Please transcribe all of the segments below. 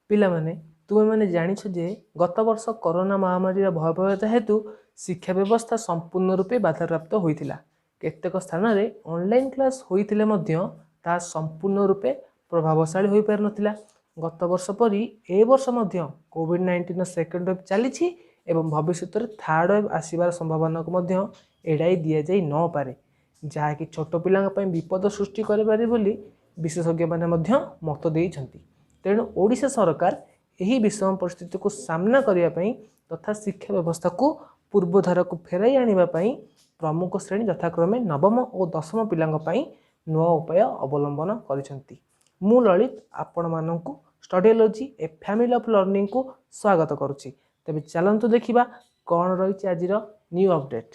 ପିଲାମାନେ, ତୁମେମାନେ ଜାଣିଛ ଯେ ଗତ ବର୍ଷ କରୋନା ମହାମାରୀର ଭୟାବହତା ହେତୁ ଶିକ୍ଷା ବ୍ୟବସ୍ଥା ସମ୍ପୂର୍ଣ୍ଣ ରୂପେ ବାଧାପ୍ରାପ୍ତ ହୋଇଥିଲା। କେତେକ ସ୍ଥାନରେ ଅନଲାଇନ୍ କ୍ଲାସ୍ ହୋଇଥିଲେ ମଧ୍ୟ ତାହା ସମ୍ପୂର୍ଣ୍ଣ ରୂପେ ପ୍ରଭାବଶାଳୀ ହୋଇପାରିନଥିଲା। ଗତ ବର୍ଷ ପରି ଏ ବର୍ଷ ମଧ୍ୟ କୋଭିଡ଼ 19ର ସେକେଣ୍ଡ ୱେଭ୍ ଚାଲିଛି ଏବଂ ଭବିଷ୍ୟତରେ ଥାର୍ଡ଼ ୱେଭ୍ ଆସିବାର ସମ୍ଭାବନାକୁ ମଧ୍ୟ ଏଡ଼ାଇ ଦିଆଯାଇ ନପାରେ, ଯାହାକି ଛୋଟ ପିଲାଙ୍କ ପାଇଁ ବିପଦ ସୃଷ୍ଟି କରିପାରେ ବୋଲି ବିଶେଷଜ୍ଞମାନେ ମଧ୍ୟ ମତ ଦେଇଛନ୍ତି। ତେଣୁ ଓଡ଼ିଶା ସରକାର ଏହି ବିଷମ ପରିସ୍ଥିତିକୁ ସାମ୍ନା କରିବା ପାଇଁ ତଥା ଶିକ୍ଷା ବ୍ୟବସ୍ଥାକୁ ପୂର୍ବଧାରାକୁ ଫେରାଇ ଆଣିବା ପାଇଁ ପ୍ରମୁଖ ଶ୍ରେଣୀ ଯଥାକ୍ରମେ ନବମ ଓ ଦଶମ ପିଲାଙ୍କ ପାଇଁ ନୂଆ ଉପାୟ ଅବଲମ୍ବନ କରିଛନ୍ତି। ମୁଁ ଲଳିତ ଆପଣମାନଙ୍କୁ ଷ୍ଟଡିଓଲୋଜି ଏ ଫ୍ୟାମିଲି ଅଫ୍ ଲର୍ଣ୍ଣିଂକୁ ସ୍ୱାଗତ କରୁଛି। ତେବେ ଚାଲନ୍ତୁ ଦେଖିବା କ'ଣ ରହିଛି ଆଜିର ନ୍ୟୁ ଅପଡେଟ୍।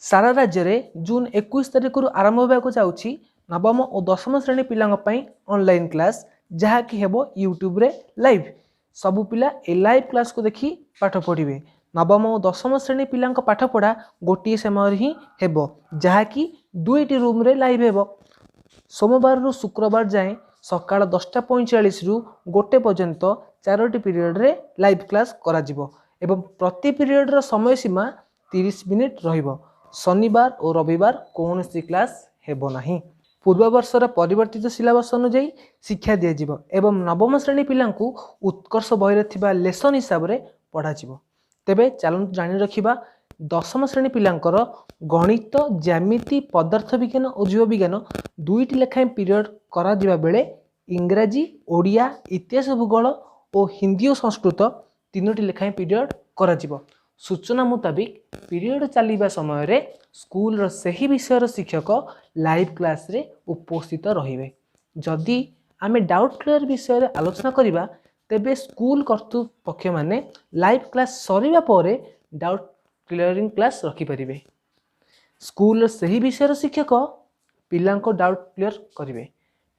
ସାରା ରାଜ୍ୟରେ ଜୁନ୍ 21 ତାରିଖରୁ ଆରମ୍ଭ ହେବାକୁ ଯାଉଛି ନବମ ଓ ଦଶମ ଶ୍ରେଣୀ ପିଲାଙ୍କ ପାଇଁ ଅନଲାଇନ୍ କ୍ଲାସ୍, ଯାହାକି ହେବ ୟୁଟ୍ୟୁବରେ ଲାଇଭ୍। ସବୁ ପିଲା ଏ ଲାଇଭ୍ କ୍ଲାସ୍କୁ ଦେଖି ପାଠ ପଢ଼ିବେ। ନବମ ଓ ଦଶମ ଶ୍ରେଣୀ ପିଲାଙ୍କ ପାଠପଢ଼ା ଗୋଟିଏ ସମୟରେ ହିଁ ହେବ, ଯାହାକି ଦୁଇଟି ରୁମ୍ରେ ଲାଇଭ୍ ହେବ। ସୋମବାରରୁ ଶୁକ୍ରବାର ଯାଏଁ ସକାଳ 10:45ରୁ 1 ପର୍ଯ୍ୟନ୍ତ 4ଟି ପିରିୟଡ଼ରେ ଲାଇଭ୍ କ୍ଲାସ୍ କରାଯିବ ଏବଂ ପ୍ରତି ପିରିୟଡ଼ର ସମୟ ସୀମା 30 ମିନିଟ୍ ରହିବ। ଶନିବାର ଓ ରବିବାର କୌଣସି କ୍ଲାସ୍ ହେବ ନାହିଁ। ପୂର୍ବ ବର୍ଷର ପରିବର୍ତ୍ତିତ ସିଲାବସ୍ ଅନୁଯାୟୀ ଶିକ୍ଷା ଦିଆଯିବ ଏବଂ ନବମ ଶ୍ରେଣୀ ପିଲାଙ୍କୁ ଉତ୍କର୍ଷ ବହିରେ ଥିବା ଲେସନ୍ ହିସାବରେ ପଢ଼ାଯିବ। ତେବେ ଚାଲନ୍ତୁ ଜାଣି ରଖିବା, ଦଶମ ଶ୍ରେଣୀ ପିଲାଙ୍କର ଗଣିତ, ଜ୍ୟାମିତି, ପଦାର୍ଥ ବିଜ୍ଞାନ ଓ ଜୀବବିଜ୍ଞାନ 2ଟି ଲେଖାଏଁ ପିରିୟଡ଼ କରାଯିବା ବେଳେ ଇଂରାଜୀ, ଓଡ଼ିଆ, ଇତିହାସ, ଭୂଗୋଳ ଓ ହିନ୍ଦୀ ଓ ସଂସ୍କୃତ 3ଟି ଲେଖାଏଁ ପିରିୟଡ଼ କରାଯିବ। ସୂଚନା ମୁତାବିକ ପିରିୟଡ଼ ଚାଲିବା ସମୟରେ ସ୍କୁଲର ସେହି ବିଷୟର ଶିକ୍ଷକ ଲାଇଭ୍ କ୍ଲାସ୍ରେ ଉପସ୍ଥିତ ରହିବେ। ଯଦି ଆମେ ଡାଉଟ୍ କ୍ଲିୟର ବିଷୟରେ ଆଲୋଚନା କରିବା, ତେବେ ସ୍କୁଲ କର୍ତ୍ତୃପକ୍ଷମାନେ ଲାଇଭ୍ କ୍ଲାସ୍ ସରିବା ପରେ ଡାଉଟ୍ କ୍ଲିୟରିଂ କ୍ଲାସ୍ ରଖିପାରିବେ। ସ୍କୁଲର ସେହି ବିଷୟର ଶିକ୍ଷକ ପିଲାଙ୍କ ଡାଉଟ୍ କ୍ଲିୟର କରିବେ।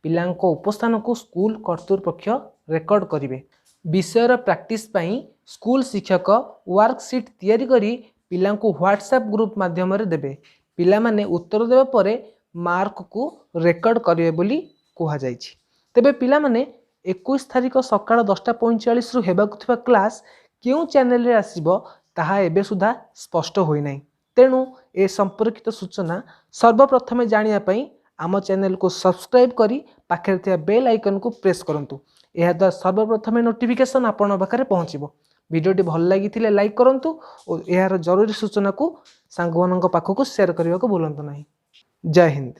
ପିଲାଙ୍କ ଉପସ୍ଥାନକୁ ସ୍କୁଲ କର୍ତ୍ତୃପକ୍ଷ ରେକର୍ଡ଼ କରିବେ। ବିଷୟର ପ୍ରାକ୍ଟିସ୍ ପାଇଁ ସ୍କୁଲ ଶିକ୍ଷକ ୱାର୍କସିଟ୍ ତିଆରି କରି ପିଲାଙ୍କୁ ହ୍ୱାଟ୍ସଆପ୍ ଗ୍ରୁପ୍ ମାଧ୍ୟମରେ ଦେବେ। ପିଲାମାନେ ଉତ୍ତର ଦେବା ପରେ ମାର୍କକୁ ରେକର୍ଡ଼ କରିବେ ବୋଲି କୁହାଯାଇଛି। ତେବେ ପିଲାମାନେ, 21 ତାରିଖ ସକାଳ 10:45ରୁ ହେବାକୁ ଥିବା କ୍ଲାସ୍ କେଉଁ ଚ୍ୟାନେଲରେ ଆସିବ ତାହା ଏବେ ସୁଦ୍ଧା ସ୍ପଷ୍ଟ ହୋଇନାହିଁ। ତେଣୁ ଏ ସମ୍ପର୍କିତ ସୂଚନା ସର୍ବପ୍ରଥମେ ଜାଣିବା ପାଇଁ ଆମ ଚ୍ୟାନେଲକୁ ସବସ୍କ୍ରାଇବ୍ କରି ପାଖରେ ଥିବା ବେଲ୍ ଆଇକନ୍କୁ ପ୍ରେସ୍ କରନ୍ତୁ। ଏହାଦ୍ୱାରା ସର୍ବପ୍ରଥମେ ନୋଟିଫିକେସନ୍ ଆପଣଙ୍କ ପାଖରେ ପହଞ୍ଚିବ। ଭିଡ଼ିଓଟି ଭଲ ଲାଗିଥିଲେ ଲାଇକ୍ କରନ୍ତୁ ଓ ଏହାର ଜରୁରୀ ସୂଚନାକୁ ସାଙ୍ଗମାନଙ୍କ ପାଖକୁ ସେୟାର କରିବାକୁ ଭୁଲନ୍ତୁ ନାହିଁ। ଜୟ ହିନ୍ଦ।